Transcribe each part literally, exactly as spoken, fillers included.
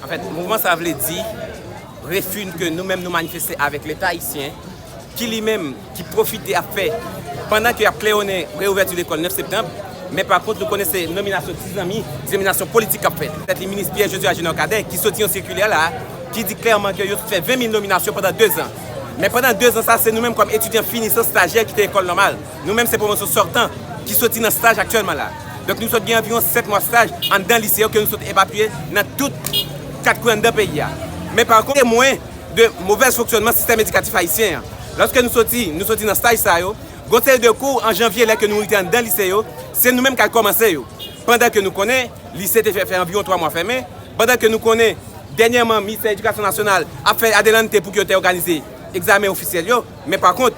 Anfèt, mouvman sa vle di refi ke nou menm nou manifeste avèk Leta ayisyen, ki li menm, ki pwofite ap fè, pandan ke y ap klewonnen reouvèti lekòl nèf septanm, men pa kont nou konnen se nominasyon ti zanmi, ti nominasyon politik k ap fèt. Petèt li minis Pierre Josué Agenor Cadet ki soti yon sikilè la, ki di klèman ke yo fè ven mil nominasyon pandan dezan. Men pandan dezan sa, se nou menm kòm etidyan finisan stajyè ki te ekòl nòmal. Nou menm se pwomosyon sòtan ki soti nan staj aktyèlman la. Donk nou sot gen anviwon sèt mwa staj anndan lise yo ke nou sot epapiye nan tout kat kwen anndan peyi a. Men pa kont, temwen de movèz fonksyònman sistèm edikatif ayisyen an. Lòske nou soti, nou soti nan staj sa yo, gon seri de kou an janvye lè ke nou rive anndan lise yo, se nou menm k al kòmanse yo. Pandan ke nou konnen, lise te fè, fè anviwon twa mwa fèmen, pandan ke nou konnen, dènyèman, Ministè Edikasyon Nasyonal ap fè adelante pou ke yo te òganize egzamen ofisyèl yo, men pa kont,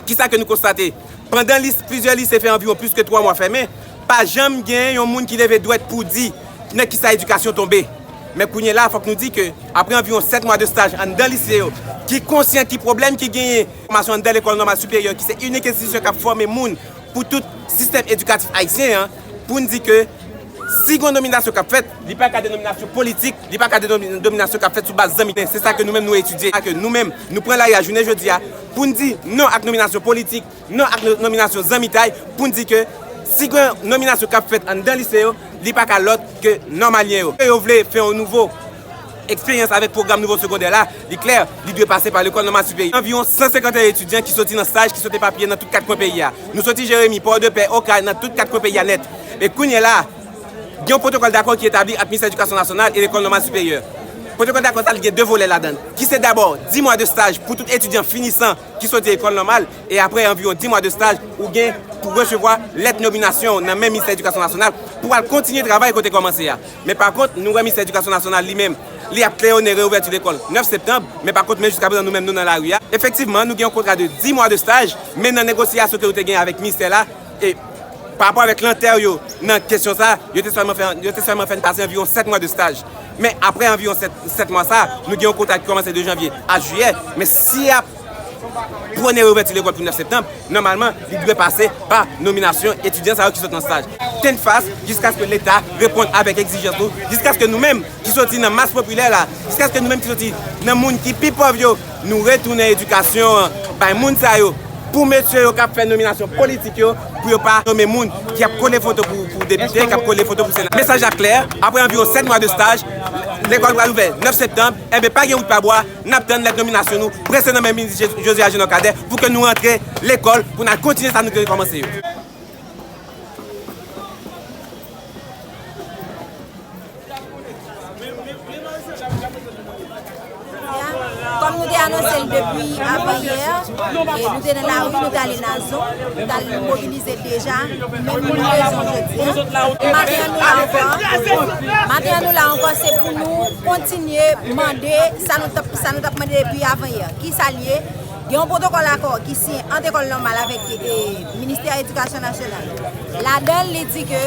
kisa ke nou konstate? Pandan lis-, plizyè lise fè anviwon plis ke twa mwa fèmen, pa janm gen yon moun ki leve dwèt pou di nan kisa edikasyon tonbe. Men kounye la, fòk nou di ke apre anviwon sèt mwa de staj anndan lise yo, ki konsyan ki pwoblèm ki genyen fòmasyon anndan lekòl nòmal siperyè, ki se inik enstitisyon k ap fòme moun pou tout sistèm edikatif ayisyen an, pou n di ke si gon nominasyon k ap fèt, li pa ka de nominasyon politik, li pa ka de nomi-, nominasyon k ap fèt sou baz zanmi. Se sa ke nou menm nou etidye, sa ke nou menm nou pran lari a jounen jodi a pou n di non ak nominasyon politik, non ak no-, nominasyon zanmitay, pou n di ke si gen nominasyon k ap fèt anndan lise yo, li pa ka lòt ke nòmalyen yo. Yo vle fè yon nouvo eksperyans avèk pwogram nivo segondè la, li klè, li dwe pase pa lekòl nòmal siperyè. Anviwon san senkanteyen etidyan ki soti nan staj, ki sot epapiye nan tout kat kwen peyi a. Nou soti Jeremi, Pòdepè, Okay, nan tout kat kwen peyi a nèt. E kounye la, gen yon pwotokòl dakò ki etabli ant Ministè Edikasyon Nasyonal e Lekòl Nòmal Siperyè. Pwotokòl dakò sa, li gen de volè ladan l, ki se dabò dis mwa de staj pou tout etidyan finisan ki soti ekòl nòmal, e apre anviwon dis mwa de staj, ou gen pou resevwa lèt nominasyon nan men Ministè Edikasyon Nasyonal pou al kontinye travay kote kòmanse a. Men pa kont, nou wè Ministè Edikasyon Nasyonal li menm, li ap klewonnen reouvèti lekòl nèf septanm, men pa kont, men jiska prezan nou menm nou nan lari a. Efektivman, nou gen yon kontra de dis mwa de staj, men nan negosyasyon ke nou te gen avèk ministè la, e pa rapò avèk lantè yo nan kesyon sa, yo te sèlman fè, yo te sèlman fè n pase anviwon sèt mwa de staj. Men apre anviwon sèt, sèt mwa sa, nou gen yon kontra ki kòmanse de janvye a jiyè. Men si y ap pwone reouvèti lekòl pou nèf septanm, nòmalman, li dwe pase pa nominasyon etidyan sa yo ki sot nan staj. Tennfas jiskaske Leta reponn avèk egzijans nou, jiskaske nou menm ki soti nan mas popilè la, jiskaske nou menm ki soti nan moun ki pi pòv yo, nou retounen edikasyon an bay moun sa yo, pou mesye yo k ap fè nominasyon politik yo, pou yo pa nonmen moun ki ap kole foto pou, pou depite, k ap kole foto pou sena. Mesaj la klè, apre anviwon sèt mwa de staj, lekòl pral ouvè nèf septanm, enben pa gen wout pa bwa, n ap tann lèt nominasyon nou prese nan men minis Je-, José Agenor Cadet pou ke nou rantre lekòl, pou n al kontinye sa nou te kòmanse yo. Kòm nou te anonse l depi avanyè, e nou te nan lari, nou t ale Nazon, nou t al mobilize deja, menm moun rezon jodi a. Maten an nou la ankò, maten an nou la ankò, se pou nou kontinye mande sa nou t ap, sa nou t ap mande depi avanyè. Kisa l ye? Gen yon pwotokòl akò ki siyen ant Ekòl Nòmal avèk, e, Ministè Edikasyon Nasyonal. Ladan l, li di ke,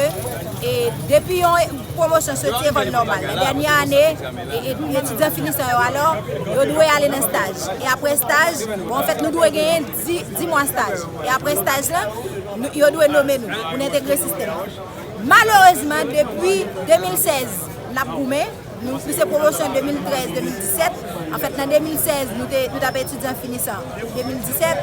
e, depi yon pwomosyon soti Ekòl Nòmal, nan dènye ane, e, e, etidyan finisan yo, alò, yo dwe ale nan staj. E apre staj, bon, anfèt, nou dwe genyen dis, dis mwa staj. E apre staj la, nou, yo dwe nonmen nou pou n entegre sistèm nan. Malerezman, depi de mil sèz, n ap goumen. Nou, nou se pwomosyon de mil trèz, de mil disèt. Anfèt, nan de mil sèz, nou te, nou t ap etidyan finisan pou de mil disèt.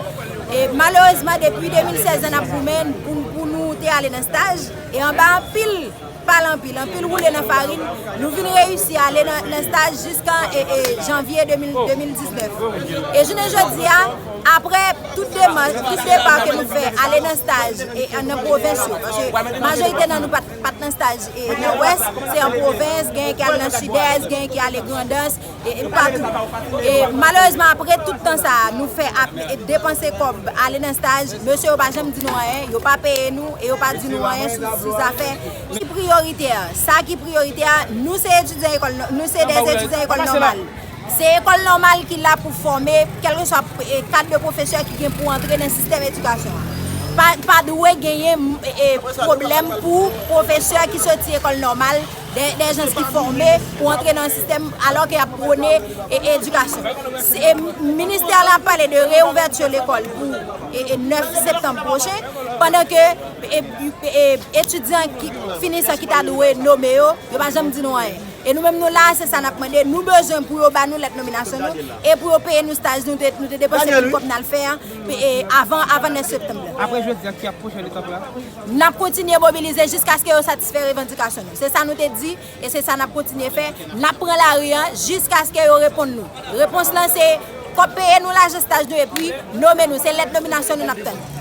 E malerezman, depi de mil sèz la, n ap goumen pou, pou nou te ale nan staj. E anba anpil pale, anpil, anpil woule nan farin, nou vin reyisi ale nan, nan staj jiskan, e, e, janvye de mil, de mil diznèf. E jounen jodi a, apre tout demanch, tout depa ke nou fè, ale nan staj, e, nan pwovens yo, paske majorite nan nou pa t, pa t nan staj, e, nan Wès, se an pwovens, genyen ki al nan Sidès, genyen ki ale Grandans, e, e, patou. E, malerezman, apre tout tan sa a, nou fè ap, e, depanse kòb, ale nan staj, mesye yo pa janm di nou anyen, yo pa peye nou, e yo pa di nou anyen sou, sou zafè ki priyoritè. Sa ki priyoritè, nou se etidyan ekòl nò-, nou se dè etidyan ekòl nòmal. Se Ekòl Nòmal ki la pou fòme kèlkeswa, e, kad de pwofesè ki gen pou antre nan sistèm edikasyon an. Pa, pa dwe genyen, e, e, pwoblèm pou pwofesè ki soti Ekòl Nòmal de, de jans ki fòme pou antre nan sistèm alò ke y ap pwone e, edikasyon. Se, ministè la ap pale de reouvèti lekòl pou e, e nèf septanm pwochen, pandan ke e, e, etidyan ki finisan ki ta dwe nome yo, yo pa janm di nou anyen. E nou menm nou la, se sa n ap mande. Nou bezwen pou yo ba nou lèt nominasyon nou e pou yo peye nou staj nou te, nou te depanse pou kòb n al fè a e, avan, avan nèf septanm nan. Apre jodi a, ki ap pwochen etap la? N ap kontinye mobilize jiskaske yo satisfè revandikasyon nou. Se sa nou te di e se sa n ap kontinye fè. N ap pran lari a jiskaske yo reponn nou. Repons lan se kòb peye nou lajan staj nou epi nome nou. Se lèt nominasyon nou n ap tann.